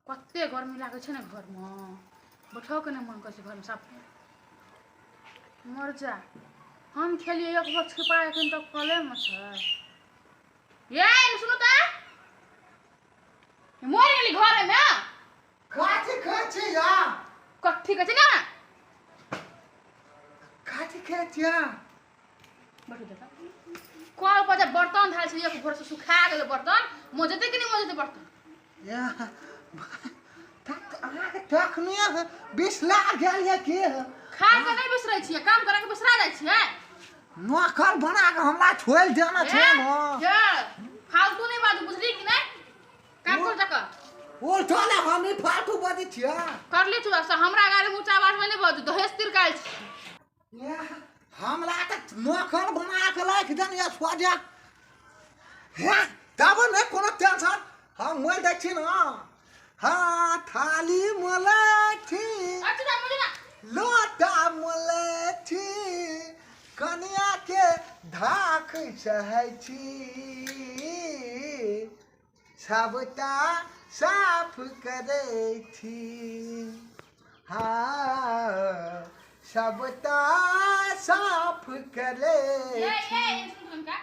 कते गर्मी लागै छै ने घरमे, बैठोके नहि मन करै छै घरमे। साफ मर जा, हम खेलियै एक भर छिपा एखन तक कलेमे छै। ये सुनू तऽ, मरि गेली घरेमे। काची खाइ छी या? कथी कहै छै ने? काची खाइ छिया? बैठू देखा, कल पर जे बर्तन धयल छै, एक भोर से सुखा गेलै बर्तन, मजेतै कि नहि मजेतै बर्तन? या अहाँके तखने बिसरा गेल यऽ के? खाय के नहि बिसरै छियै, काम करे के बिसरा जाइ छियै। नौकर बना के हमरा छोड़ि देना छै ने। ये फालतू नहि बाजू, बुझली कि नहि? काम कर जाकर। ओ चल, हम ही फालतू बजै छियै? करली तू से हमरा गाड़ी में ऊंचा आवाज में नहि बाजू, दहेज तिरकायल छी। या, हमरा तऽ नौकर बना के राखि देने यऽ सोजा हे, तब नहि कोनो टेंशन। हम मोल दै छी ने। हाँ, थाली मोलै छी। अच्छा मुझे ना। लोटा मोलै छी, कनिया के धाक सहै छी, सबटा साफ करै छी। हाँ, सबटा साफ करै ये छी। ये सुन सुन का,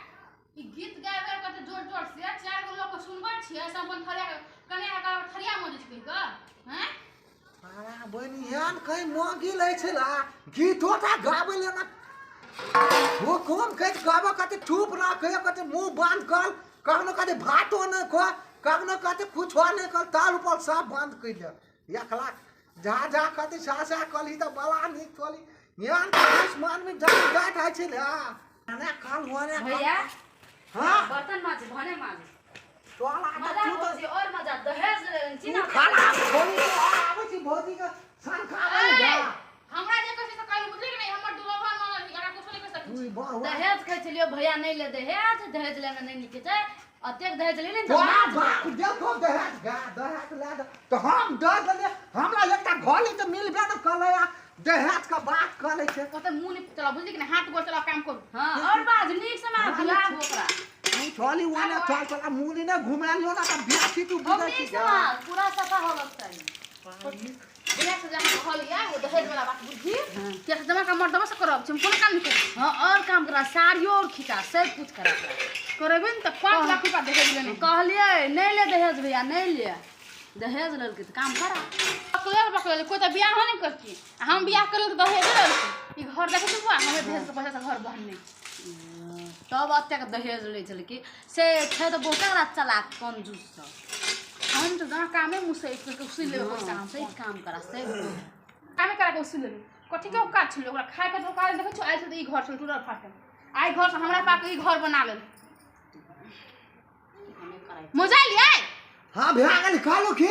ई गीत गाबे कते जोर जोर से चार गो लोग के सुनबै छियै से अपन थरिया कनिया के थरिया मजै छै कहि कऽ हैं? अरे बनियान कहीं मांगी लै छला गीतो टा गाबै ले ना हुकुम कहै कहबो, कहते चुप रह, कहियो कहते मुंह बंद कर, कखनो कहते भातो नहि खो, कखनो कहते कुछो नहि कर, ताल ऊपर सब बंद कर ले। एक लाख जा जा कहते सा सा कहली तऽ बड़ा नीक चली यान के दुश्मन में जान गाठ होइ छै ने कल होने। भैया। हाँ। बर्तन माज, भने माज। तोला तऽ मजा तू तऽ भौजी और मजा दहेज लेने छी तू ना। खाना छोड़ी तो और आबै छी भौजी के संखाबै ए, जा। हमरा जे कहै छै से कहलु, बुझली कि नहि? हमर दुल्हा मानल एकरा कुछो नहि कहि सकै तू छी। बहु दहेज खाइ छलियो भैया, नहि ले दहेज, दहेज लेना नहि नीक छै। अतेक दहेज लेली ने तऽ तोरा माज। बाप देखो दहेज गा, दहेज लै दे तऽ हम दऽ देलियै। हमरा एकटा घली तऽ मिलबे ने कलै आ दहेज के बात करै छै। ओते मुंह नहि चला, बुझली कि नहि? हाथ गोड़ चला, काम करू। हाँ, और बाज नीक से माज, लाग ओकरा। तू छली ओने चल चल, मुड़ी ने घुमा लियो ना तऽ बेसी तू हम बुझै छी नीक से गा। माज, पूरा सफा होबक चाही। बिना से जहाँ कहलियै ओ दहेज वाला बात बुझी किया से जमा का मर्दबा से करब छी, हम कोनो काम नहि करब। हाँ, और काम करा, साड़ियो और खींचा, सब कुछ करा। करेबै ने तऽ 5 लाख रुपया दहेज लेने। कहलियै नहि ले दहेज भैया, नहि ले दहेज, लेलकै तऽ काम करा। पकड़ल पकड़ल कोइ तऽ बियाहो नहि करती आ हम बियाह करल तऽ दहेजे लेलकै। ई घर देखै छी बुआ, हमे दहेज के पैसा से घर बहने। तब अतेक दहेज लै छलै कि से छै तऽ बहुते रात चलाक कंजूस सब। हम तऽ जहाँ कामे मुँह से उसी लेबै पैसा हम। सही काम करा से। कामे करा के उसी लेबै। कथी के औकात छलै ओकरा खाय के? औकात देखै छौ, आइ से तऽ ई घर छलै टूटल फाटल, आइ घर से हमरा पाके ई घर बना लेल। मजा एलियै। हाँ, भए गेल। कहलहुँ की?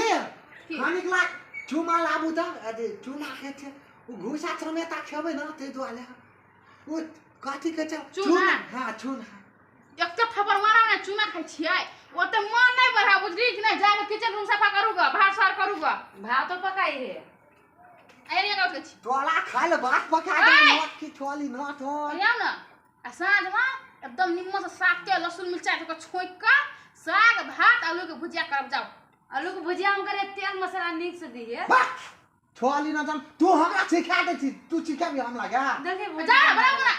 की? खानिक ला चूमा लाबू तऽ अरे चूमा के छै, ओ घूसा चमेता खेबै ने, ताहि दुआरे ओ कथी कहै छै? चूना। हाँ, चूना। एक थप्पड़ मारा ने, चूना खाइ छियै। ओते मन नहि बढ़ा, बुझली कि नहि? जाके किचन रूम सफा करू ग, भात सार करू ग। भातो पकाई हे। एने कऽ छी। तोला खाय ले भात पका दे। ऐ! नोट की छोली नोट हो। आउ ने आ साँझमे एकदम निम्मन से सागके लहसुन मिरचाइ दऽ कऽ छोंकि कऽ साग भात आलूके भुजिया करब, जाउ। आलू के भुजिया हम करे, तेल मसाला नीक से दिहे। वाह, छोली न जान तू हमरा सिखा दै छी, तू सिखेबी हमरा गा? देखी। जा बना बना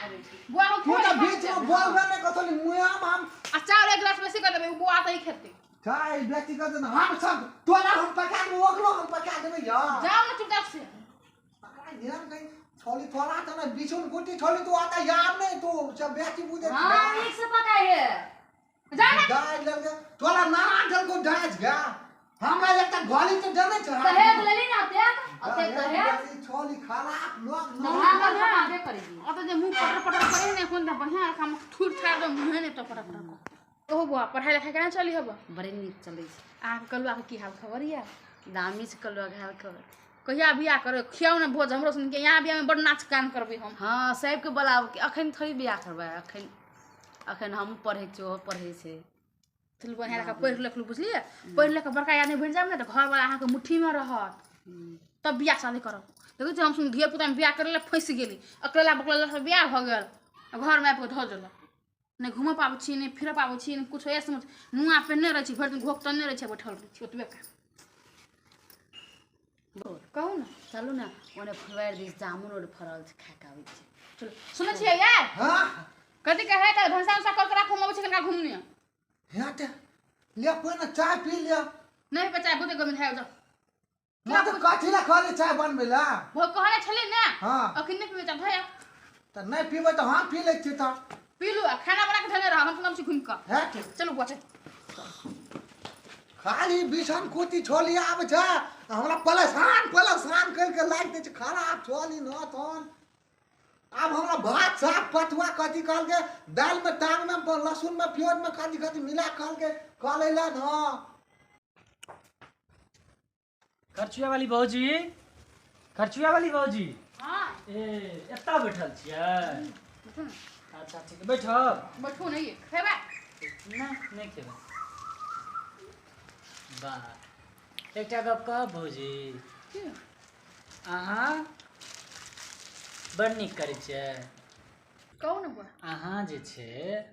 बुआ, हम तू तऽ बीच में बोलबे नहि करतो नि मुआम हम। आ चाउर एक गिलास बेसी कर देबै, उ बुआ तऽ ही खेतै। चाय बेटी कर देना, हम सब तोरा हम पका देबै, ओकरो हम पका देबै या। जाउ ने चुपचाप से। तकरा ध्यान कहीं छोली थोड़ा त ना बिछुन कुटी छोली, तू आता याद नहीं, तू सब बेटी बुझे। हाँ, नीक से पकाई हे। जा ने। दाज लगे तोरा नाना जल को दाज गा, हमरा एकटा गली तऽ जनै छै। दहेज लेली ना अतेक अतेक दहेज। छोली खराब लोग न। भागल पकाबे करेगी। ओतऽ जे मुँह पटर पटर करे ने कोन तऽ बढ़िआँ रकम थुर थार दे मुँहे ने तऽ पटर पटर कर। ओहो बुआ, पढ़ाइ लिखाइ केना चली हब? बड़े नीक चलै छै। अहाँके कलुआके की हाल खबर यऽ? दामी से कलुआ के हाल खबर। कहिया बियाह करबै? खियाउ ने भोज हमरो सुनके, यहाँ बियाहमे बड़ नाच गान करबै हम। हाँ, सबके बोलाब के अखन थोड़ी बियाह करबै। अखन अखन हमहूँ पढ़ै छियै, ओहो पढ़ै छै। चलू, बढ़िआँ जकाँ पढ़ि लिख लू, बुझलियै? पढ़ि लिख कऽ बड़का आदमी बनि जायब ने तऽ घरवाला अहाँके मुट्ठीमे रहत, तब बियाह शादी करब। देखै छियै, हम सुन धिया पुतामे बियाह करै लए फँसि गेली, अकेला बकलेला से बियाह भऽ गेल आ घरमे आबि कऽ धऽ देलक। नहि घूमऽ पाबै छी, नहि फिरऽ पाबै छी, नहि कुछो। समझ नुआ पहिरने रहै छी, भरि दिन घोक तने रहै छी, बैठल रहै छी, ओतबे काम। कहू ने। चलू ने ओने फुलवारि दिस जामुन आर फड़ल छै, खा के आबै छी। चलू, सुनै छियै यार? हाँ। कथी कहै तऽ भनसा उनसा कऽ के राखू, हम अबै छी कनिका घुमने। हे ते ले कोई ना चाय पी लिया। नहीं बच्चा बहुते गर्मी है, जाओ। ना तो कथी ला कहले चाय बनबै ला? भो कहने छली ने। हाँ। अखन नहीं पीबै, चाय धोया। तऽ नहि पीबै तऽ हम पी लै छियै तऽ। पीलू आ खाना बना के धने रह, हम सुनम छी घुमि कऽ। हे ते चलू बचे। खाली बिछन कुटी छोली आबै छै आ हमरा परेशान परेशान करि के लागि दै छै। खराब छोली न तहन आब हमरा भात साग पटुआ कथी कहलकै, दालिमे टांगमे लहसुनमे प्याजमे कथी कथी मिला कहलकै कहलै ला न। खर्चुआ वाली भौजी, खर्चुआ वाली भौजी। हाँ। ए एतऽ बैठल छियै? बैठू ने। अच्छा ठीक है, बैठब। बैठू नहीं, खेबै? नहि नहि खेबै। वाह, एकटा गप कहब भौजी? की? अहाँ बड़ नीक करै छियै। कहू ने बुआ। अहाँ जे छै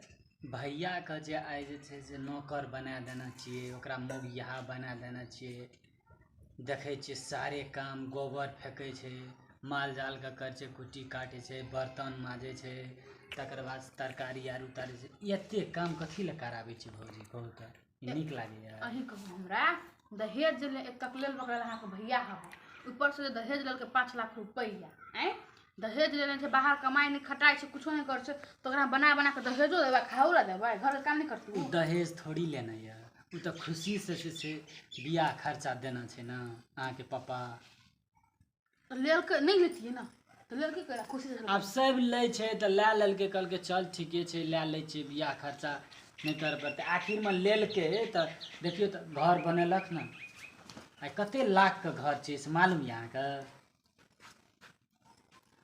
भैयाके जे आइ जे छै से नौकर बना देने छियै, ओकरा मौगियाहा बना देने छियै। देखै छियै सारे काम गोबर फेकै छै, माल जालके करै छै, कुट्टी काटै छै, बर्तन माजै छै, तकर बाद तरकारी आर उतारै छै। एते काम कथी लए कराबै छियै भौजी? कहू तऽ, ई नीक लागैए? अहीं कहू हमरा, दहेज जे एक तक लेल बकरल अहाँके भैया हब, ऊपर से दहेज लेलकै 5 लाख रुपैआ। आँय, दहेज लेने छै, बाहर कमाइ नहि खटाइ छै, कुछो नहि करै छै, तऽ ओकरा बना बना कऽ दहेजो देबै, खाओ लए देबै, घरके काम नहि करतै ओ दहेज थोड़ी लेने यऽ, ओ तऽ खुशीसँ जे छै बियाह खर्चा देना छै ने अहाँके पापा। तऽ लेलकै नहि लेतियै ने तऽ लेलकै केला खुशी से। आब सब लै छै तऽ लए लेलकै, कहलकै चल ठीके छै लए लै छियै, बियाह खर्चा नहि करऽ पड़तै। आखिरमे लेलकै तऽ देखियौ तऽ घर बनेलक ने, आइ कते लाखके घर छै से मालूम यऽ अहाँके?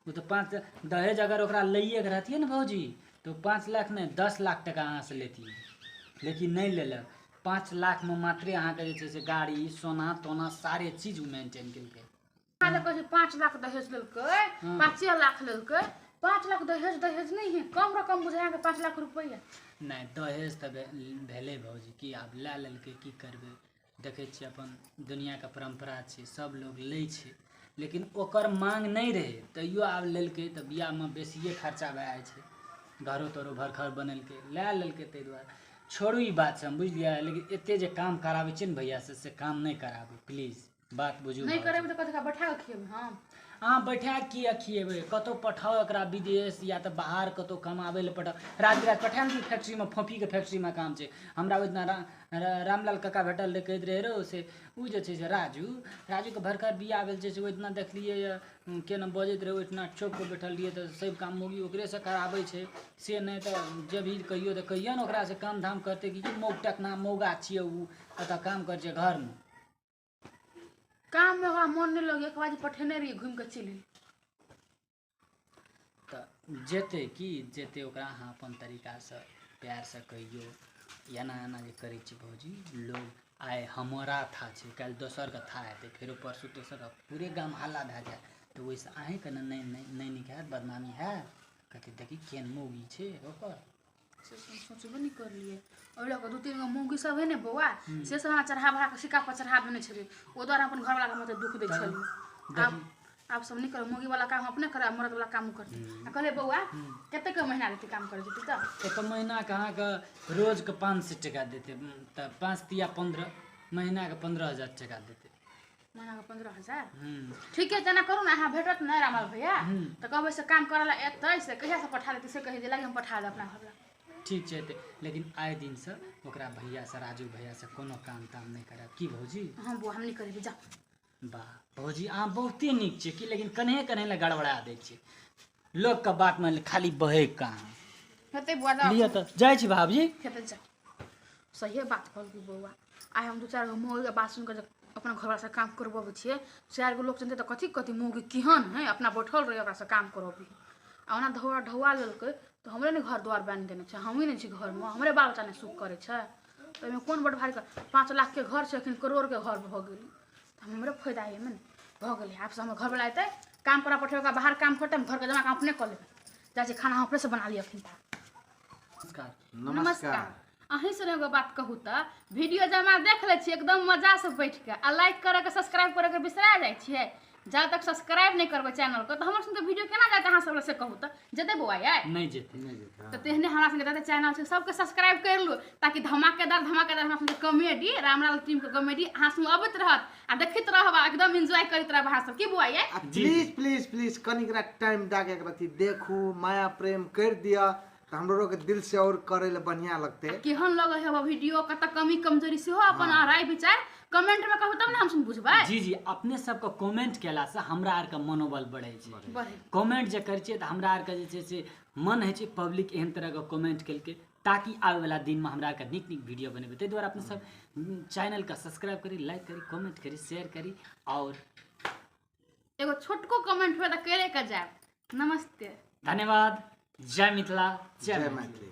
ओ तऽ 5 दहेज अगर ओकरा लैएके रहतियै ने भौजी तऽ 5 लाख नहि 10 लाख टका अहाँसँ लेतियै, लेकिन नहि लेलक। 5 लाखमे मात्रे अहाँके जे छै से गाड़ी सोना तोना सारे चीज ओ मेंटेन केलकै। अहाँ जे कहै छै 5 लाख दहेज लेलकै, 5 लाख लेलकै, 5 लाख दहेज दहेज नहि है, कम रकम बुझाय अहाँके 5 लाख रुपैआ। नहि दहेज तऽ भेलै भौजी की आब लए लेलकै, की करबै। देखै छियै अपन दुनिआँके परम्परा छै, सब लोग लै छै, लेकिन ओकर मांग नहि रहै तैयो आब लेलकै। तऽ बियाहमे बेसिए खर्चा भए जाइ छै, घरो तरो भरखर बनेलकै, लए लेलकै, ताहि दुआरे छोड़ू ई बात से हम बुझलियै। लेकिन एते जे काम कराबै छियै ने भैया से, से काम नहि कराबू प्लीज, बात बुझू। नहि करेबै तऽ कथी बैठा कऽ खिएबै हम? अहाँ बैठा कऽ किया खिएबै? कतहु पठाउ एकरा विदेश या तऽ बाहर कतहु कमाबै लए पठाउ, राति राति पठा ने फैक्ट्रीमे, फोफीके फैक्ट्रीमे काम छै। हमरा ओहि दिना रामलाल काका भेटल रहै, कहैत रहै रौ से ओ जे छै से राजू, राजूके भरकर बियाह भेल छै से ओहि दिना देखलियै यऽ केना बजैत रहै, ओहिठिना चौकपर बैठल रहियै तऽ सब काम मौगी ओकरेसँ कराबै छै। से नहि तऽ जे भी कहियौ तऽ कहियौ ने ओकरासँ काम धाम करतै कि मौग टकना मौगा छियै ओ, एतऽ काम करै छै घरमे। काम में ओकरा मन नहि लगै, एक बार पठेने रहियै घुमि कऽ चलि एलियै। तऽ जेतै की जेतै, ओकरा अहाँ अपन तरीकासँ प्यारसँ कहियौ एना एना जे करै छियै भौजी, लोग आइ हमरा था छै काल्हि दोसरके था हेतै, फेरो परसू तेसरके, पूरे गाम हल्ला भए जायत। तऽ ओहिसँ अहीँके ने नहि नीक हैत, बदनामी हैत, कहतै देखी केहन मौगी छै ओकर। से हम सोचबो नहि करलियै। ओहि लऽ कऽ 2-3 गो मौगी सब है ने बौआ, से सब हमरा चढ़ा बढ़ा कऽ सिक्का पर चढ़ा देने छलै, ओहि दुआरे अपन घरवलाके मतलब दुःख दै छलियै। आब आब सब नहि करब, मौगीवला काम अपने करब, मरदवला काम करतै। आ कहलियै बौआ कतेक महीना देतै काम करै जेतै तऽ? एक महीनाके अहाँके रोजके 500 टका देतै, तऽ 5 तिया 15, महीनाके 15,000 टका देतै। महीनाके 15,000? ठीक है, तेना करू ने, अहाँ भेटत ने रामलाल भैया तऽ कहबै से काम करऽ लए एतै, से कहियासँ पठा देतै से कहि दे लागि, हम पठा देब अपना घरवला। ठीक छै तऽ, लेकिन आइ दिनसँ ओकरा भैयासँ राजू भैयासँ कोनो काम ताम नहि करायब की भौजी? हाँ बौआ हम नहि करेबै, जा। वाह भौजी अहाँ बहुते नीक छियै की, लेकिन कन्हे कन्हे लए गड़बड़ा दै छियै लोकके बातमे खाली बहैक कऽ अहाँ। हेतै बौआ जाउ। लिअ तऽ जाइ छी भाबजी। हेतै जा, सहिए बात कहलकै बौआ। आइ हम 2-4 गो मौगीके बात सुनि कऽ जे अपना घरवलासँ काम करबबै छियै, 4 गो लोक जनतै तऽ कथी कथी मौगी केहन है, अपना बैठल रहै ओकरासँ काम करबी। आ ओना ढौआ ढौआ लेलकै तऽ हमरे ने घर द्वार बान्हि देने छै, हमही ने छी घरमे, हमरे बाल बच्चा नहि सुख करै छै, तऽ ओहिमे कोन बड़ भारी 5 लाखके घर छै, एखन करोड़के घर भऽ गेलै, तऽ हमरे फायदा एहिमे ने भऽ गेलै। आबसँ हमर घरवला अयतै काम करऽ पठेबै, ओकरा बाहर काम करतै, हम घरके जमा काम अपने कऽ लेबै। जाइ छी खाना हम अपनेसँ बना लिअ एखन। नमस्कार। नमस्कार। अहीं से एगो बात कहू तऽ वीडियो जमा देख लै छियै एकदम मजासँ बैठ के आ लाइक करऽके सब्सक्राइब करऽके बिसरा जाइ छियै। जा तक सब्सक्राइब नहि करबै चैनलके तऽ हमर सबके वीडियो केना जायत अहाँ सब से कहू तऽ जेतै बौआ यार? नहि जेतै। नहि जेतै। तऽ तेहने हमरा सबके जते चैनल छै सबके सब्सक्राइब कर लू ताकि धमाकेदार धमाकेदार हमरा सबके कॉमेडी रामलाल टीम के कॉमेडी अहाँ सब अबैत रहत आ देखैत रहब आ एकदम एंजॉय करैत रहब अहाँ सब की बौआ यार? आ प्लीज प्लीज प्लीज कनिक टाइम दए के एक रत्ती देखू, माया प्रेम कर दिअ तऽ हमरो के दिल से और करे ले बढ़िया लगते। केहन लगै है वीडियो, कतऽ कमी कमजोरी सेहो अपन राय विचार कमेंट में कहू तब ने हम बुझबै। जी जी, अपने सबके कमेंट केलासँ हमरा आरके मनोबल बढ़ै छै। बढ़ै। कमेंट जे करै छियै तऽ हमरा आरके जे छै से मन होइ छै पब्लिक एहन तरहके कमेंट केलकै ताकि आबैवला दिनमे हमरा आरके नीक नीक वीडियो बनेबै। ताहि दुआरे अपने सब चैनलके सब्सक्राइब करी, लाइक करी, कमेंट करी, शेयर करी और एगो छोटको कमेंट हुए तऽ करे के जायब। नमस्ते, धन्यवाद। जय मिथिला, जय जय मैथिली। मैथिली।